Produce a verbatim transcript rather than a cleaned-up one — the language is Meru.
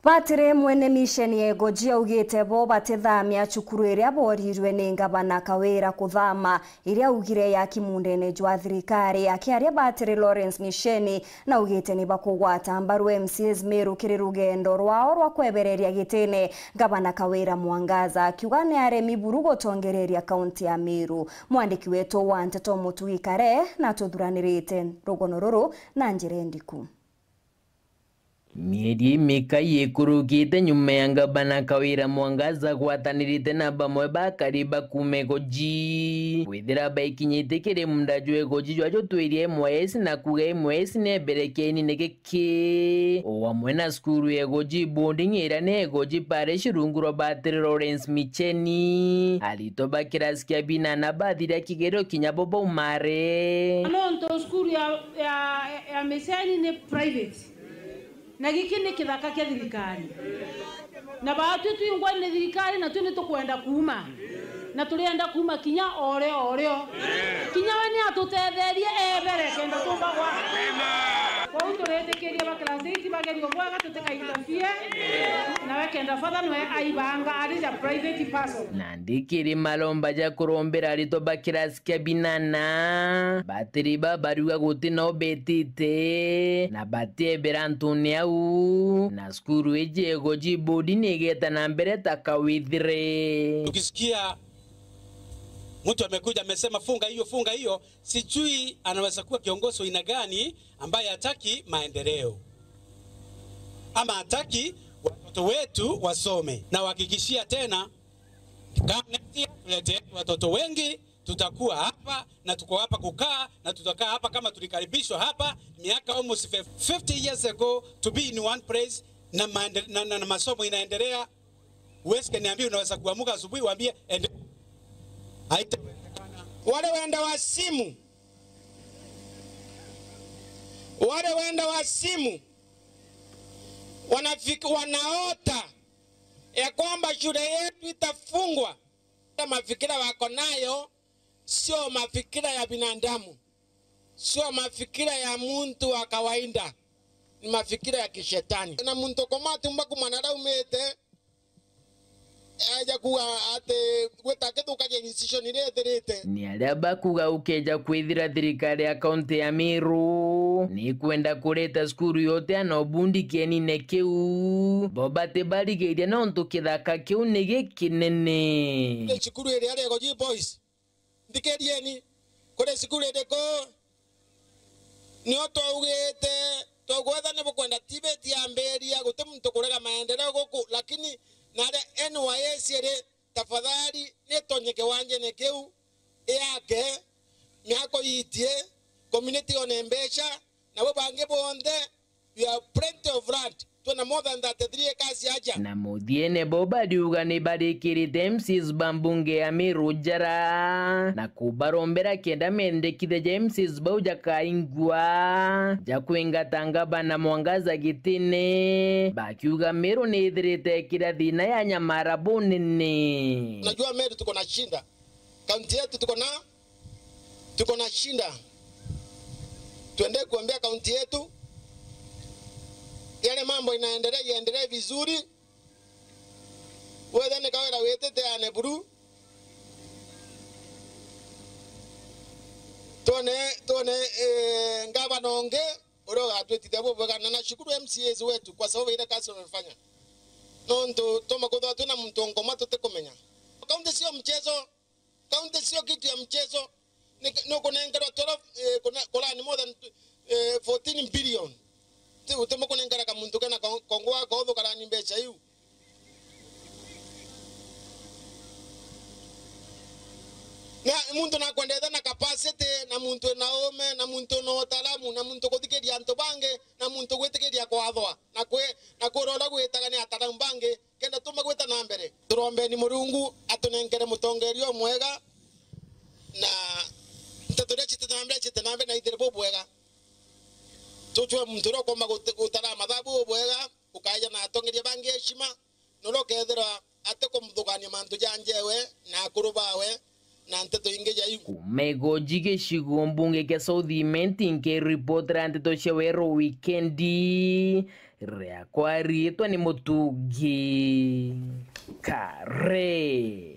Batiri mwene misheni ya Igoji augite bo batithamia cukuru iria borirwe ni ngavana Kawira kuthama, iria augire ya kimundene jwa thirikari. Akiaria Batiri Lawrence Misheni naugite ni bakugwata mbaru M C As Meru kiri rugendo rwao rwa kwebereria gitine ngavana Kawira Mwangaza, akiuga ni aremi buru gutongereria kaunti ya Meru. Mwandiki wetu wa nteto Mutugi Kare natuthuranirite rugono ruru na njira indiku. Mieri imika ikurukite nyuma ya ngavana Kawira Mwangaza gwatanirite na bamwe bakari ba kuuma Igoji kwithira baikinyite kiri munda jwa Igoji jwa jutwirie M Y S na kuga M Y S ni ebere kiaini ni giki, o amwe na cukuru ya Igoji boarding iria ni Igoji Parish rungu rwa Batiri Lawrence Micheni. Aritwa ba kirasi kia binana bathiria kigerio kinya bo baumare. Nontu cukuru ya, ya, ya Micheni ni private. Na giki ni kithaka kia thirikari. Na baatwi twingwa ni thirikari, na twi ni tukwenda kuuma. Na turienda kuuma kinya o rio, o rio. Kinya we ni atutetherie ebere kenda tumbagwa. Kwou turitikiria ba class eight bagerio bwega, tutikainterfere. Nawe kenda father nwe aibanga ari ja private person. Na ndikiri maromba ja kurombera aritwa ba kirasi kia binana, batiri ba bariuga guti no betite, na batiebera antune au, na cukuru iji ya Igoji board ni igeta na mbere ta kawithire. Tukisikia mtu amekuja amesema, "Funga hiyo, funga hiyo," sijui anaweza kuwa kiongozi wa aina gani ambaye hataki maendeleo ama hataki watoto wetu wasome. Na uhakikishia tena, come next year, tuleteeni watoto wengi, tutakuwa hapa na tuko hapa kukaa na tutakaa hapa kama tulikaribishwa hapa miaka almost fifty years ago to be in one place na, maende- na, na, na masomo inaendelea. Huwezi kaniambia unaweza kuamuka asubuhi uambie ende. Haitawezekana. Wale wenda wazimu, wale wenda wazimu wanafik- wanaota ya kwamba shule yetu itafungwa. Hata mafikira wako nayo sio mafikira ya binadamu, sio mafikira ya muntu wa kawaida, ni mafikira ya kishetani. Na muntu koma tumba kumana raumite, aja kuga ati gwita akithukagia decision iria ithirite. Ni aria bakuga ukeja kwithira thirikari ya kaunti ya Meru ni kwenda kureta cukuru yote ana ubundi kienine kiu, bo bati barigairia nontu kithaka kiu ni gikinene. Ni cukuru iria ri Igoji Boys. Nthikirieni, kuri cukuru iriku? Nio twaugite, twagwetha ni bukwenda tibeti yambiria, guti muntu kurega maendeleo guku, lakini naria N Y S iri, tafadhali ni itonye kiwanjene kiu, iyake, miako yiitie, community yone mbeca, nabo bangi bonthe, we have plenty of land. Twina more than thirty-three acres aja. Na muthiene bo bariuga ni barikirite M C As ba mbunge ya Meru njara, na kubarombera kenda mendekithia ja M C As bau jakaingua, ja kwingata ngavana Mwangaza gitine, bakiuga Meru ni ithirite ikira thina ya nyamara bunene. Unajua Meru tuko na shida. Kaunti yetu tuko na, tuko na shida. Tuendelee kuombea kaunti yetu. Yale mambo inaendelea, iendelee vizuri. Wethe ni Kawira witite ane buru. Tuone, tuone, eh, ngavana ungi uria ugatwitithia bubwega, na nashukuru M C As wetu kwa sababu ile kazi wamefanya. Nontu tuma kwithirwa twina muntu ngoma tutikumenya. Kaunti sio mchezo. Kaunti sio kitu ya mchezo. Ni, ni ukunengerwa twelve, eh, kuna, kulani more than, eh, fourteen billion. Ti, utimukunengera kamuntu kena ko-, kongo gako uthukarani mbeca iu. Na muntu nakwendete na capacity, na muntu ena ume, na muntu ena utaalamu, na muntu kuthikiria antu bangi, na muntu gwitikiria kwathwa, na kwi-, na kwira uria gwitaga ni ataalamu bangi, kenda tuma gwita na mbere. Turombeni Murungu atunenkere mutongeria umwega, na nteto iria ciite na mbere, ciite na mbere na ithire bubwega. Tucwe muntu uria ukomba gut-, gutara mathabu ubwega, ukaeja na atongeria bangi heshima, na uria ukethirwa atikumthugania mantu ja njewe na akuru bawe, na nteto ingi ja iu. Kuma Igoji gicigo mbunge kia South Imenti, nkiripotera nteto cia Weru Wikendi, Riakwa riitwa ni Mutungi Kare.